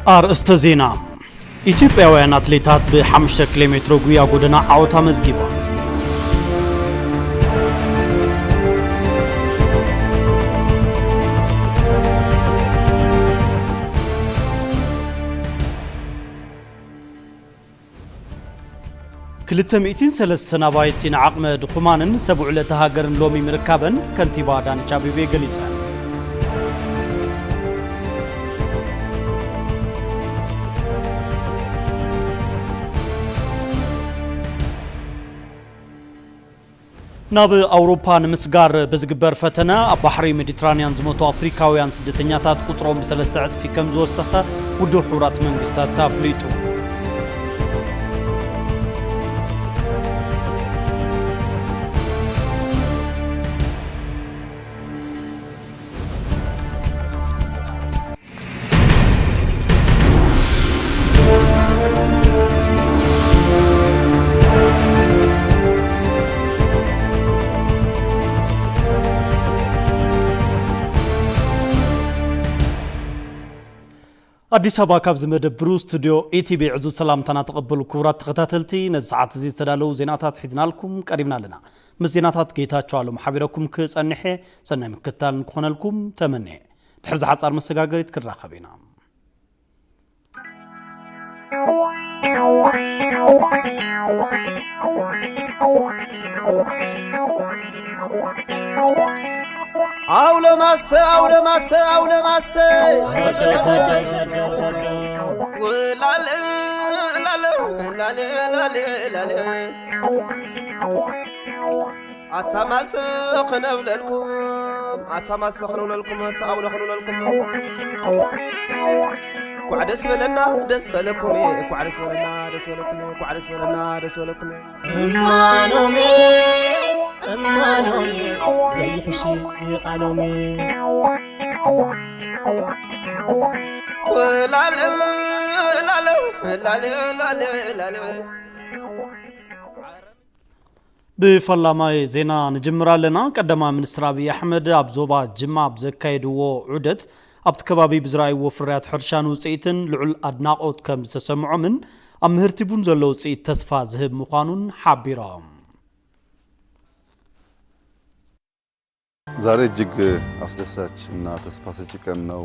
ኣርእስተ ዜና። ኢትዮጵያውያን ኣትሌታት ብ5 ኪሎ ሜትሮ ጉያ ጎደና ዓወት ኣመዝጊቦም። ክልተ ሚእትን ሰለስተን ኣባይቲን ዓቕመ ድኹማንን ሰብ ውዕለታ ሃገርን ሎሚ ምርካበን ከንቲባ ኣዳነች ኣቤቤ ገሊጸን። ናብ ኣውሮፓ ንምስጋር ብዝግበር ፈተነ ኣብ ባሕሪ ሜዲትራንያን ዝሞቱ ኣፍሪካውያን ስደተኛታት ቁጽሮም ብሰለስተ ዕጽፊ ከም ዝወሰኸ ውድብ ሕቡራት መንግስታት ኣፍሊጡ። ኣዲስ ኣበባ፣ ካብዚ መደብ ብሩ ስቱድዮ ኢቲቪ ዕዙዝ ሰላምታና ተቐበሉ። ክቡራት ተኸታተልቲ፣ ነዚ ሰዓት እዚ ዝተዳለዉ ዜናታት ሒዝናልኩም ቀሪብና ኣለና። ምስ ዜናታት ጌታቸው ኣለሙ ሓቢረኩም ክጸንሕ እየ። ሰናይ ምክትታል ንክኾነልኩም ተመንየ። ድሕሪ ዝሓጻር መሰጋገሪት ክራኸብ ኢና። ኣውለማሰ ኣውለማሰ ኣውለማሰ ወላለ ላለ ላለ ላለ ላለ ኣታ ማሰ ክነብለልኩም ኣታ ማሰ ክነብለልኩም ኣታ ኣውለ ክነብለልኩም። ኳዕ ደስ በለና ደስ በለኩም። ኳዕ ደስ በለና ደስ በለኩም። ኳዕ ደስ በለና ደስ በለኩም። እማኖሜ እማኖሜ ዘይሕሽ ቃሎሜ። ላለ ላለ ላለ ላለ ላለ። ብፈላማይ ዜና ንጅምር ኣለና። ቀዳማይ ሚኒስትር ኣብይ ኣሕመድ ኣብ ዞባ ጅማ ኣብ ዘካየድዎ ዑደት ኣብቲ ከባቢ ብዝረኣይዎ ፍርያት ሕርሻን ውፅኢትን ልዑል ኣድናቖት ከም ዝተሰምዖምን ኣብ ምህርቲ ቡን ዘሎ ውፅኢት ተስፋ ዝህብ ምዃኑን ሓቢሮም። ዛሬ እጅግ አስደሳች እና ተስፋ ሰጪ ቀን ነው።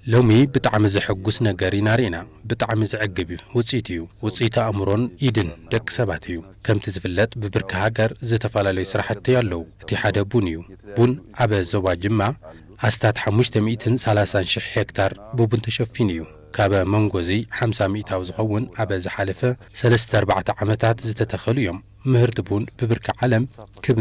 ሎሚ ብጣዕሚ ዘሐጉስ ነገር ኢና ርኢና። ብጣዕሚ ዘዕግብ ውፅኢት እዩ። ውፅኢት ኣእምሮን ኢድን ደቂ ሰባት እዩ። ከምቲ ዝፍለጥ ብብርኪ ሃገር ዝተፈላለዩ ስራሕቲ ኣለዉ። እቲ ሓደ ቡን እዩ። ቡን ኣብ ዞባ ጅማ ኣስታት ሓሙሽተ ሚእትን ሰላሳን ሽሕ ሄክታር ብቡን ተሸፊኑ እዩ። ካብ መንጎ እዚ ሓምሳ ሚእታዊ ዝኸውን ኣብ ዝሓለፈ ሰለስተ ኣርባዕተ ዓመታት ዝተተኸሉ እዮም። ምህርቲ ቡን ብብርኪ ዓለም ክብ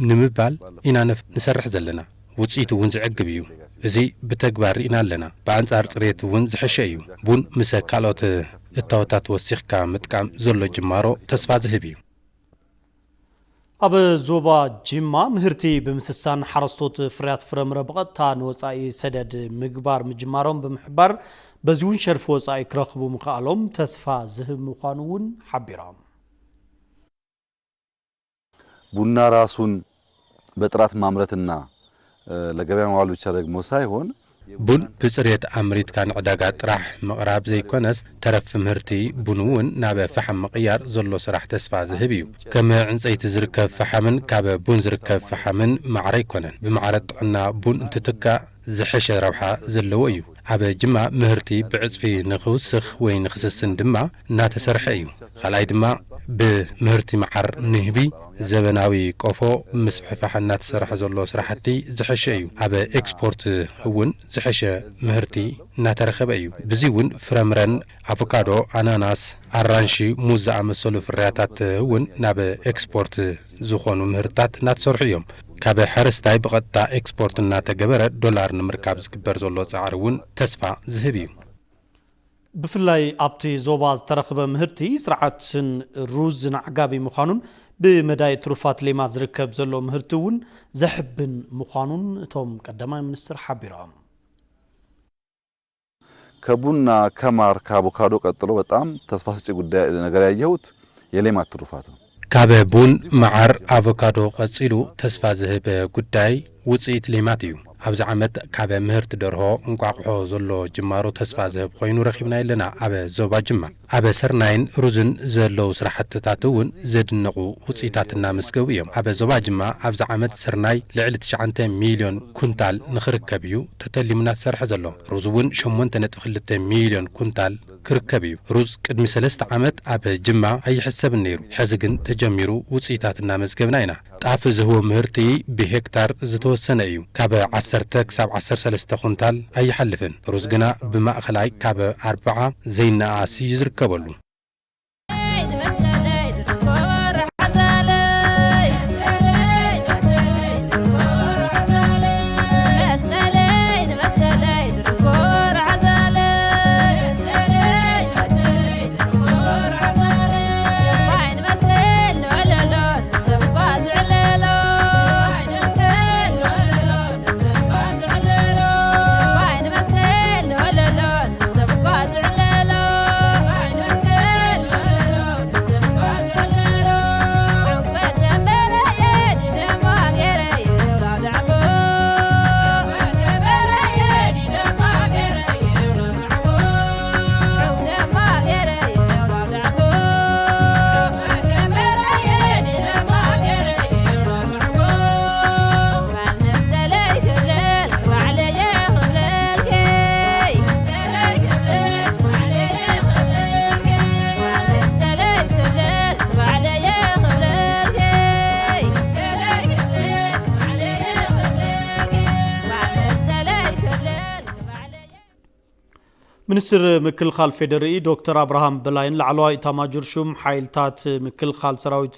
ንምባል ኢና ንሰርሕ ዘለና። ውፅኢቱ እውን ዘዕግብ እዩ። እዚ ብተግባር ርኢና ኣለና። ብኣንፃር ፅሬት እውን ዝሐሸ እዩ። ቡን ምስ ካልኦት እታወታት ወሲኽካ ምጥቃም ዘሎ ጅማሮ ተስፋ ዝህብ እዩ። ኣብ ዞባ ጅማ ምህርቲ ብምስሳን ሓረስቶት ፍርያት ፍረምረ ብቐጥታ ንወፃኢ ሰደድ ምግባር ምጅማሮም ብምሕባር፣ በዚ እውን ሸርፊ ወፃኢ ክረኽቡ ምኽኣሎም ተስፋ ዝህብ ምዃኑ እውን ሓቢሮም። ቡና ራሱን በጥራት ማምረትና ለገበያ ማዋል ብቻ ደግሞ ሳይሆን ቡን ብፅሬት ኣምሪትካ ንዕዳጋ ጥራሕ ምቕራብ ዘይኮነስ ተረፍ ምህርቲ ቡን እውን ናብ ፈሓም ምቕያር ዘሎ ስራሕ ተስፋ ዝህብ እዩ። ከም ዕንፀይቲ ዝርከብ ፈሓምን ካብ ቡን ዝርከብ ፈሓምን ማዕረ ኣይኮነን። ብማዕረ ጥዕና ቡን እንትትካእ ዝሐሸ ረብሓ ዘለዎ እዩ። ኣብ ጅማ ምህርቲ ብዕፅፊ ንኽውስኽ ወይ ንኽስስን ድማ እናተሰርሐ እዩ። ካልኣይ ድማ ብምህርቲ መዓር ንህቢ ዘበናዊ ቆፎ ምስፍሕፋሕ እናተሰርሐ ዘሎ ስራሕቲ ዝሐሸ እዩ። ኣብ ኤክስፖርት እውን ዝሐሸ ምህርቲ እናተረኸበ እዩ። ብዚ እውን ፍረምረን ኣቮካዶ፣ ኣናናስ፣ ኣራንሺ፣ ሙዝ ዝኣመሰሉ ፍርያታት እውን ናብ ኤክስፖርት ዝኾኑ ምህርታት እናተሰርሑ እዮም። ካብ ሐረስታይ ብቐጥታ ኤክስፖርት እናተገበረ ዶላር ንምርካብ ዝግበር ዘሎ ፃዕሪ እውን ተስፋ ዝህብ እዩ። ብፍላይ ኣብቲ ዞባ ዝተረኽበ ምህርቲ ስርዓትን ሩዝን ኣዕጋቢ ምዃኑን ብመዳይ ትሩፋት ሌማት ዝርከብ ዘሎ ምህርቲ እውን ዘሕብን ምዃኑን እቶም ቀዳማይ ሚኒስትር ሓቢሮም። ከቡና ከማር ከአቮካዶ ቀጥሎ በጣም ተስፋ ሰጪ ጉዳይ ነገር ያየሁት የሌማት ትሩፋት ነው። ካብ ቡን፣ መዓር፣ ኣቮካዶ ቀጺሉ ተስፋ ዝህብ ጉዳይ ውጽኢት ሌማት እዩ። ኣብዚ ዓመት ካብ ምህርቲ ደርሆ እንቋቑሖ ዘሎ ጅማሮ ተስፋ ዝህብ ኮይኑ ረኺብናዮ ኣለና። ኣብ ዞባ ጅማ ኣብ ስርናይን ሩዝን ዘለዉ ስራሕትታት እውን ዘድነቑ ውፅኢታት እናመስገቡ እዮም። ኣብ ዞባ ጅማ ኣብዚ ዓመት ስርናይ ልዕሊ ትሽዓተ ሚልዮን ኩንታል ንኽርከብ እዩ ተተሊሙ እናተሰርሐ ዘሎ። ሩዝ እውን ሸሞንተ ነጥቢ ክልተ ሚልዮን ኩንታል ክርከብ እዩ። ሩዝ ቅድሚ ሰለስተ ዓመት ኣብ ጅማ ኣይሕሰብን ነይሩ። ሕዚ ግን ተጀሚሩ ውፅኢታት እናመዝገብና ኢና። ጣፍ ዝህቦ ምህርቲ ብሄክታር ዝተወሰነ እዩ። ካብ ዓሰርተ ክሳብ ዓሰርተ ሰለስተ ኩንታል ኣይሓልፍን። ሩዝ ግና ብማእኸላይ ካብ ኣርብዓ ዘይነኣስ እዩ ዝርከበሉ። ሚኒስትር ምክልኻል ፌዴሪኢ ዶክተር ኣብርሃም በላይን ላዕለዋይ ኢታማጆር ሹም ሓይልታት ምክልኻል ሰራዊት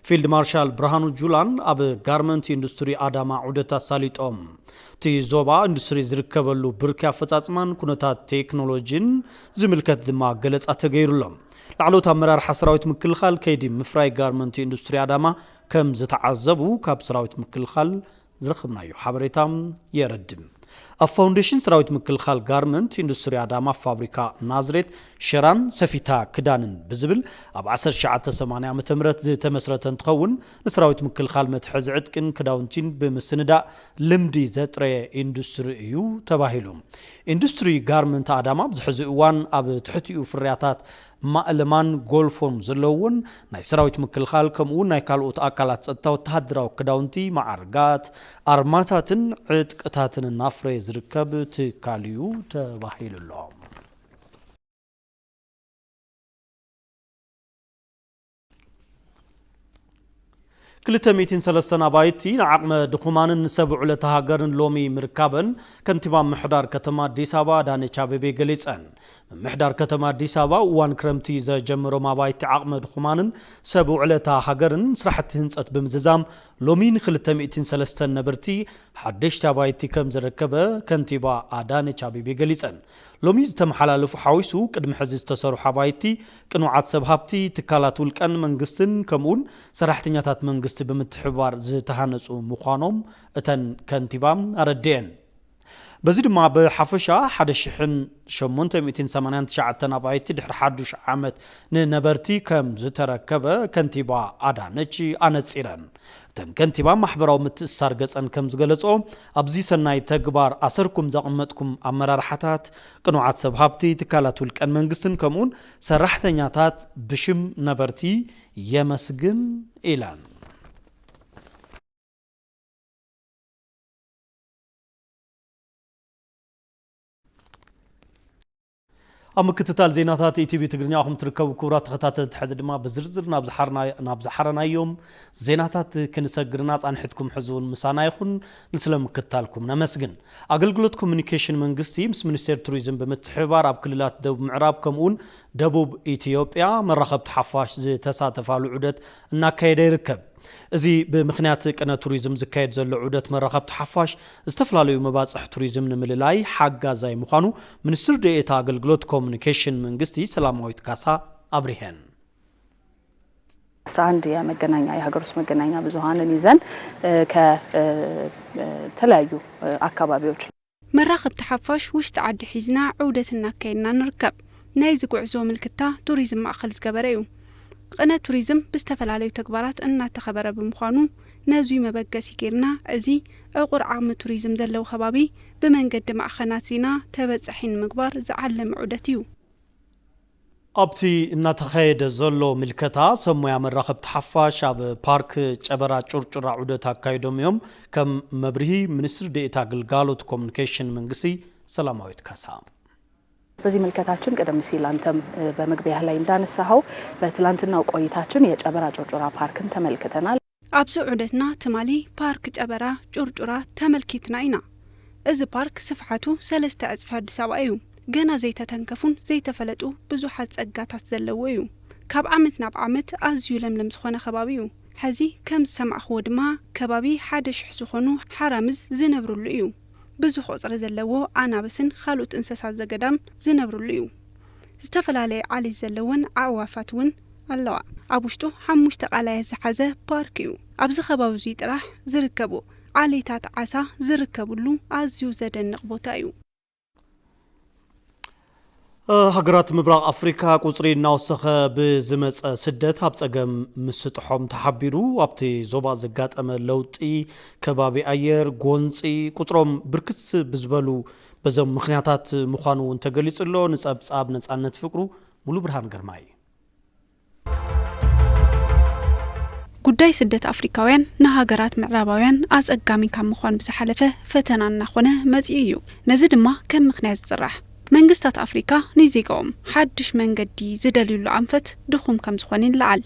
ፊልድ ማርሻል ብርሃኑ ጁላን ኣብ ጋርመንት ኢንዱስትሪ ኣዳማ ዑደት ኣሳሊጦም። እቲ ዞባ ኢንዱስትሪ ዝርከበሉ ብርኪ ኣፈፃፅማን ኩነታት ቴክኖሎጂን ዝምልከት ድማ ገለፃ ተገይሩሎም። ላዕለዎት ኣመራርሓ ሰራዊት ምክልኻል ከይዲ ምፍራይ ጋርመንት ኢንዱስትሪ ኣዳማ ከም ዝተዓዘቡ ካብ ሰራዊት ምክልኻል ዝረኸብናዮ ሓበሬታ የረድእ። ኣብ ፋውንዴሽን ሰራዊት ምክልኻል ጋርመንት ኢንዱስትሪ ኣዳማ ፋብሪካ ናዝሬት ሸራን ሰፊታ ክዳንን ብዝብል ኣብ ዓሰርተ ትሽዓተ ሰማንያ ዓመተ ምህረት ዝተመስረተ እንትኸውን፣ ንሰራዊት ምክልኻል መትሓዚ ዕጥቅን ክዳውንቲን ብምስንዳእ ልምዲ ዘጥረየ ኢንዱስትሪ እዩ ተባሂሉ። ኢንዱስትሪ ጋርመንት ኣዳማ ኣብዚ ሕዚ እዋን ኣብ ትሕቲኡ ፍርያታት ማእለማን ጎልፎን ዘለውዎን ናይ ሰራዊት ምክልኻል ከምኡ እውን ናይ ካልኦት ኣካላት ጸጥታ ወተሃደራዊ ክዳውንቲ፣ መዓርጋት፣ ኣርማታትን ዕጥቅታትን እናፍረየ ዝርከብ ትካል እዩ ተባሂሉ ኣሎ። ክልተ ሚእትን ሰለስተን ኣባይቲ ንዓቕመ ድኹማንን ንሰብ ውዕለታ ሃገርን ሎሚ ምርካበን ከንቲባ ምምሕዳር ከተማ ኣዲስ ኣበባ ኣዳነች ኣቤቤ ገሊጸን። ምምሕዳር ከተማ ኣዲስ ኣበባ እዋን ክረምቲ ዘጀመሮም ኣባይቲ ዓቕመ ድኹማንን ሰብ ውዕለታ ሃገርን ስራሕቲ ህንጸት ብምዝዛም ሎሚ ንክልተ ሚእትን ሰለስተን ነበርቲ ሓደሽቲ ኣባይቲ ከም ዘረከበ ከንቲባ ኣዳነች ኣቤቤ ገሊጸን። ሎሚ ዝተመሓላለፉ ሓዊሱ ቅድሚ ሕዚ ዝተሰርሑ ኣባይቲ ቅኑዓት ሰብ ሃብቲ፣ ትካላት ውልቀን መንግስትን ከምኡውን ሰራሕተኛታት መንግስቲ ብምትሕብባር ዝተሃነፁ ምዃኖም እተን ከንቲባ ኣረድኤን። በዚ ድማ ብሓፈሻ ሓደ ሽሕን ሸሞንተ ሚእትን ሰማንያን ትሽዓተን ኣባይቲ ድሕሪ ሓዱሽ ዓመት ንነበርቲ ከም ዝተረከበ ከንቲባ ኣዳነች ኣነጺረን። እተን ከንቲባ ማሕበራዊ ምትእስሳር ገጸን ከም ዝገለጾ፣ ኣብዚ ሰናይ ተግባር ኣሰርኩም ዘቐመጥኩም ኣመራርሓታት፣ ቅኑዓት ሰብ ሃብቲ፣ ትካላት ውልቀን መንግስትን ከምኡውን ሰራሕተኛታት ብሽም ነበርቲ የመስግን ኢለን። ኣብ ምክትታል ዜናታት ኢቲቪ ትግርኛ ኢኹም ትርከቡ ክቡራት ተኸታተልቲ። ሕዚ ድማ ብዝርዝር ናብ ዝሓርና-፣ ናብ ዝሓረናዮም ዜናታት ክንሰግርና ጻንሕትኩም ሕዚ እውን ምሳና ይኹን። ንስለ ምክትታልኩም ነመስግን። ኣገልግሎት ኮሚኒኬሽን መንግስቲ ምስ ሚኒስቴር ቱሪዝም ብምትሕብባር ኣብ ክልላት ደቡብ ምዕራብ ከምኡውን ደቡብ ኢትዮጵያ መራኸብቲ ሓፋሽ ዝተሳተፋሉ ዑደት እናካየደ ይርከብ። እዚ ብምኽንያት ቅነ ቱሪዝም ዝካየድ ዘሎ ዑደት መራኸብቲ ሓፋሽ ዝተፈላለዩ መባፅሕ ቱሪዝም ንምልላይ ሓጋዛይ ምዃኑ ሚኒስትር ዴኤታ ኣገልግሎት ኮሚኒኬሽን መንግስቲ ሰላማዊት ካሳ ኣብሪሀን። አስራ አንድ የመገናኛ፣ የሀገር ውስጥ መገናኛ ብዙሃንን ይዘን፣ እ፣ ከ፣ እ፣ እ፣ ተለያዩ፣ እ፣ አካባቢዎች መራኸብቲ ሓፋሽ ውሽጢ ዓዲ ሒዝና ዑደት እናካየድና ንርከብ። ናይዚ ጉዕዞ ምልክታ ቱሪዝም ማእኸል ዝገበረ እዩ። ቅነ ቱሪዝም ብዝተፈላለዩ ተግባራት እናተኸበረ ብምዃኑ፣ ነዙይ መበገሲ ጌርና፣ እዚ ዕቑር ዓቕሚ ቱሪዝም ዘለዎ ከባቢ ብመንገዲ ማዕኸናት ዜና ተበጻሒ ንምግባር ዝዓለመ ዑደት እዩ። ኣብቲ እናተኻየደ ዘሎ ምልከታ፣ ሰብ ሞያ መራኸብቲ ሓፋሽ ኣብ ፓርክ ጨበራ ጩርጩራ ዑደት ኣካይዶም እዮም። ከም መብርሂ፣ ሚኒስትር ዴኤታ ግልጋሎት ኮሙኒኬሽን መንግስቲ ሰላማዊት ካሳ። በዚህ ምልከታችን ቀደም ሲል አንተም በመግቢያ ላይ እንዳነሳኸው በትላንትናው ቆይታችን የጨበራ ጩርጩራ ፓርክን ተመልክተናል። ኣብዚ ዑደትና ትማሊ ፓርክ ጨበራ ጩርጩራ ተመልኪትና ኢና። እዚ ፓርክ ስፍሓቱ ሰለስተ ዕጽፊ ኣዲስ ኣበባ እዩ። ገና ዘይተተንከፉን ዘይተፈለጡ ብዙሓት ጸጋታት ዘለዎ እዩ። ካብ ዓመት ናብ ዓመት ኣዝዩ ለምለም ዝኾነ ከባቢ እዩ። ሕዚ ከም ዝሰማዕኽዎ ድማ ከባቢ ሓደ ሽሕ ዝኾኑ ሓራምዝ ዝነብርሉ እዩ። ብዙሕ ቁጽሪ ዘለዎ ኣናብስን ካልኦት እንስሳት ዘገዳም ዝነብርሉ እዩ። ዝተፈላለየ ዓሌት ዘለወን ኣዕዋፋት እውን ኣለዋ። ኣብ ውሽጡ ሓሙሽተ ቃላያት ዝሓዘ ፓርክ እዩ። ኣብዚ ከባቢ እዚ ጥራሕ ዝርከቡ ዓሌታት ዓሳ ዝርከብሉ ኣዝዩ ዘደንቕ ቦታ እዩ። ሃገራት ምብራቕ ኣፍሪካ ቁፅሪ እናወሰኸ ብዝመፀ ስደት ኣብ ፀገም ምስጥሖም ተሓቢሩ። ኣብቲ ዞባ ዘጋጠመ ለውጢ ከባቢ ኣየር፣ ጎንፂ፣ ቁፅሮም ብርክት ብዝበሉ በዞም ምኽንያታት ምዃኑ እውን ተገሊፁ ኣሎ። ንፀብፃብ ነፃነት ፍቅሩ ሙሉ ብርሃን ግርማይ። ጉዳይ ስደት ኣፍሪካውያን ንሃገራት ምዕራባውያን ኣፀጋሚ ካብ ምዃን ብዝሓለፈ ፈተና እናኾነ መፂኡ እዩ። ነዚ ድማ ከም ምኽንያት ዝፅራሕ፣ መንግስታት ኣፍሪካ ንዜጋኦም ሓድሽ መንገዲ ዝደልዩሉ ኣንፈት ድኹም ከም ዝኾነ ይለዓል።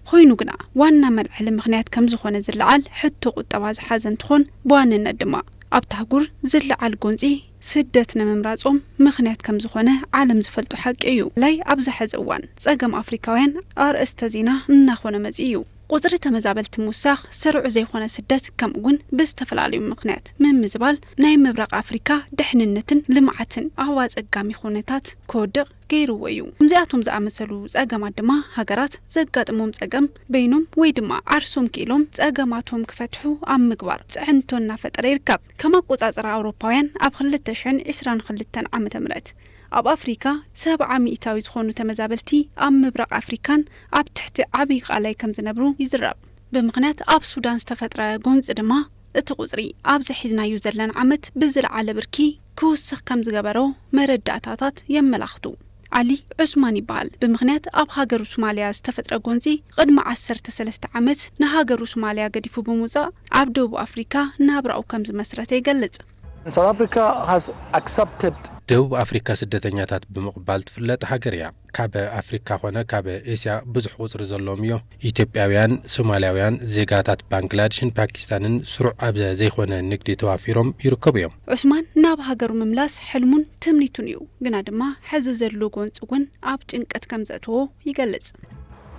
ኮይኑ ግና ዋና መልዐሊ ምኽንያት ከም ዝኾነ ዝለዓል ሕቶ ቁጠባ ዝሓዘ እንትኾን፣ ብዋንነት ድማ ኣብቲ ኣህጉር ዝለዓል ጎንፂ ስደት ንምምራፆም ምኽንያት ከም ዝኾነ ዓለም ዝፈልጦ ሓቂ እዩ። ላይ ኣብዚ ሕዚ እዋን ፀገም ኣፍሪካውያን ኣርእስተ ዜና እናኾነ መፂኡ እዩ። ቁፅሪ ተመዛበልቲ ምውሳኽ፣ ስሩዕ ዘይኾነ ስደት፣ ከምኡ እውን ብዝተፈላለዩ ምኽንያት ምምዝባል ናይ ምብራቕ ኣፍሪካ ድሕንነትን ልምዓትን ኣብ ኣፀጋሚ ኩነታት ክወድቕ ገይርዎ እዩ። ከምዚኣቶም ዝኣመሰሉ ፀገማት ድማ ሃገራት ዘጋጥሞም ፀገም በይኖም ወይ ድማ ዓርሶም ክኢሎም ፀገማቶም ክፈትሑ ኣብ ምግባር ፅዕንቶ እናፈጠረ ይርከብ። ከም ኣቆፃፅራ ኣውሮፓውያን ኣብ ክልተ ሽሕን ዕስራን ክልተን ዓመተ ምህረት ኣብ ኣፍሪካ ሰብዓ ሚእታዊ ዝኾኑ ተመዛበልቲ ኣብ ምብራቕ ኣፍሪካን ኣብ ትሕቲ ዓብዪ ቃላይ ከም ዝነብሩ ይዝረብ። ብምኽንያት ኣብ ሱዳን ዝተፈጥረ ጎንፂ ድማ እቲ ቁፅሪ ኣብዚ ሒዝናዮ ዘለና ዓመት ብዝለዓለ ብርኪ ክውስኽ ከም ዝገበሮ መረዳእታታት የመላኽቱ። ዓሊ ዑስማን ይበሃል። ብምኽንያት ኣብ ሃገሩ ሶማልያ ዝተፈጥረ ጎንፂ ቅድሚ ዓሰርተ ሰለስተ ዓመት ንሃገሩ ሶማልያ ገዲፉ ብምውፃእ ኣብ ደቡብ ኣፍሪካ ናብራኡ ከም ዝመስረተ ይገልፅ። South Africa has accepted ደቡብ ኣፍሪካ ስደተኛታት ብምቕባል ትፍለጥ ሃገር እያ። ካብ ኣፍሪካ ኾነ ካብ ኤስያ ብዙሕ ቁፅሪ ዘለዎም እዮም። ኢትዮጵያውያን፣ ሶማልያውያን፣ ዜጋታት ባንግላድሽን ፓኪስታንን ስሩዕ ኣብ ዘይኾነ ንግዲ ተዋፊሮም ይርከቡ እዮም። ዑስማን ናብ ሃገሩ ምምላስ ሕልሙን ትምኒቱን እዩ። ግና ድማ ሕዚ ዘሎ ጎንፂ እውን ኣብ ጭንቀት ከም ዘእተዎ ይገልፅ።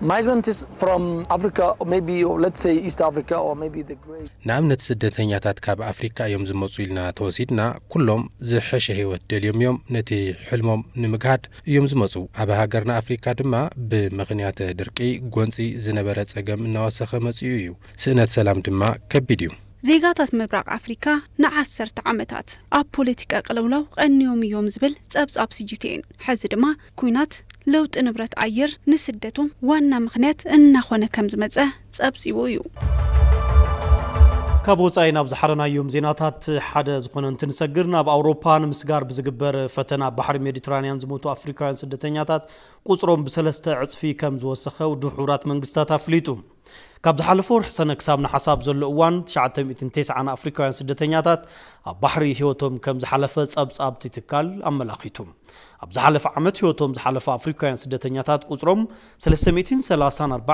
Migrants from Africa, or maybe, or let's say, East Africa, or maybe the Great ንኣብነት ስደተኛታት ካብ ኣፍሪካ እዮም ዝመፁ ኢልና ተወሲድና፣ ኩሎም ዝሐሸ ህይወት ደልዮም እዮም። ነቲ ሕልሞም ንምግሃድ እዮም ዝመፁ። ኣብ ሃገርና ኣፍሪካ ድማ ብምኽንያት ድርቂ፣ ጎንፂ ዝነበረ ፀገም እናወሰኸ መፂኡ እዩ። ስእነት ሰላም ድማ ከቢድ እዩ። ዜጋታት ምብራቕ ኣፍሪካ ንዓሰርተ ዓመታት ኣብ ፖለቲካ ቅልውላው ቀንዮም እዮም ዝብል ፀብፃብ ሲጂቲኤን፣ ሕዚ ድማ ኩናት፣ ለውጢ ንብረት ኣየር ንስደቶም ዋና ምኽንያት እናኾነ ከም ዝመፀ ፀብፂቡ እዩ። ካብ ወፃኢ ናብ ዝሓረናዮም ዜናታት ሓደ ዝኾነ እንትንሰግር፣ ናብ ኣውሮፓ ንምስጋር ብዝግበር ፈተና ባሕሪ ሜዲትራንያን ዝሞቱ ኣፍሪካውያን ስደተኛታት ቁፅሮም ብሰለስተ ዕፅፊ ከም ዝወሰኸ ውድብ ሕቡራት መንግስታት ኣፍሊጡ። ካብ ዝሓለፈ ወርሒ ሰነ ክሳብ ነሓሳብ ዘሎ እዋን ትሽዓተ ሚእትን ተስዓን ኣፍሪካውያን ስደተኛታት ኣብ ባሕሪ ህይወቶም ከም ዝሓለፈ ጸብጻብ እቲ ትካል ኣመላኺቱ። ኣብ ዝሓለፈ ዓመት ህይወቶም ዝሓለፈ ኣፍሪካውያን ስደተኛታት ቁጽሮም ሰለስተ ሚእትን ሰላሳን ኣርባዕተን